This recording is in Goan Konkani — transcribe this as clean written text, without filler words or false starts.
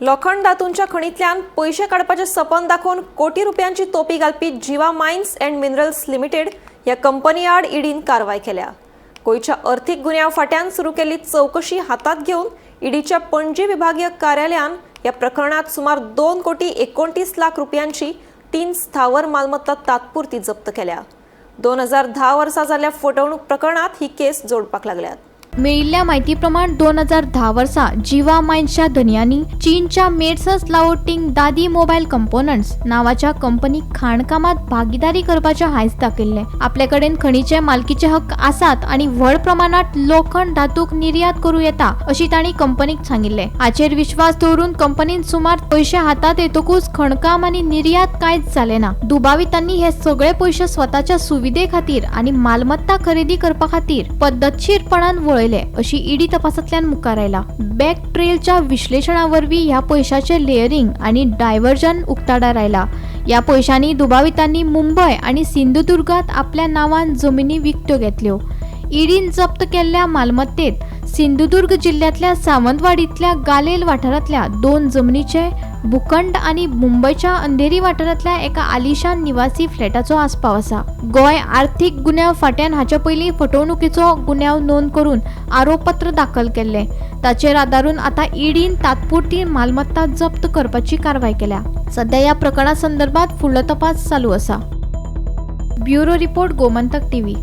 लोखंड धातूंच्या खणींतल्यान पयशे काडपाचें सपन दाखोवन कोटी रुपयांची तोपी घालपी Jiva mines and minerals limited ह्या कंपनी आड ईडीन कारवाय केल्या. गोंयच्या अर्थीक गुन्यांव फांट्यान सुरू केल्ली चवकशी हातांत घेवन ईडीच्या पणजी विभागीय कार्यालयान ह्या प्रकरणात सुमार 2 कोटी 29 लाख रुपयांची तीन स्थावर मालमत्ता तात्पुरती जप्त केल्या. 2010 वर्सा जाल्ल्या फटवणूक प्रकरणात ही केस जोडपाक लागल्यात. मेळिल्ल्या म्हायती प्रमाण, 2010 वर्सा जिवा मायन्सच्या धनयांनी चीनच्या मेसर्स लाओटिंग दादी मोबायल कंपोनंट्स नावाच्या कंपनीक खाणकामात भागीदारी करपाचें हांयस दाखयल्लें. आपले कडेन खणीचे मालकीचे हक्क आसात आनी व्हड प्रमाणात लोखण धातूक निर्यात करूं येता अशी तांणी कंपनीक सांगिल्लें. हाचेर विश्वास दवरून कंपनीन सुमार पयशे हातात येतकूच खणकाम आनी निर्यात कांयच जालें ना. दुबावितांनी हे सगळे पयशे स्वताच्या सुविधे खातीर आनी मालमत्ता खरेदी करपा खातीर पद्दतशीरपणान वळयले अशी ईडी तपासांतल्यान मुखार आयला. बँक ट्रेलच्या विश्लेषणा वरवीं ह्या पयशाचे लेयरिंग आनी डायव्हर्जन उक्ताडार आयला. ह्या पयशांनी दुबावितांनी मुंबय आनी सिंधुदुर्गात आपल्या नांवान जमिनी विकत्यो घेतल्यो. ईडीन जप्त केल्ल्या मालमत्तेत सिंधुदुर्ग जिल्ह्यांतल्या सावंतवाडींतल्या गालेल वाठारांतल्या दोन जमनीचे भूखंड आनी मुंबयच्या अंधेरी वाठारांतल्या एका आलिशान निवासी फ्लॅटाचो आस्पाव आसा. गोंय आर्थीक गुन्यांव फांट्यान हाचे पयलीं फटवणुकीचो गुन्यांव नोंद करून आरोपपत्र दाखल केल्लें. ताचेर आदारून आतां ईडीन तात्पुरती मालमत्ता जप्त करपाची कारवाय केल्या. सध्या ह्या प्रकरणा संदर्भात फुडलो तपास चालू आसा. Bureau report, Gomantak TV.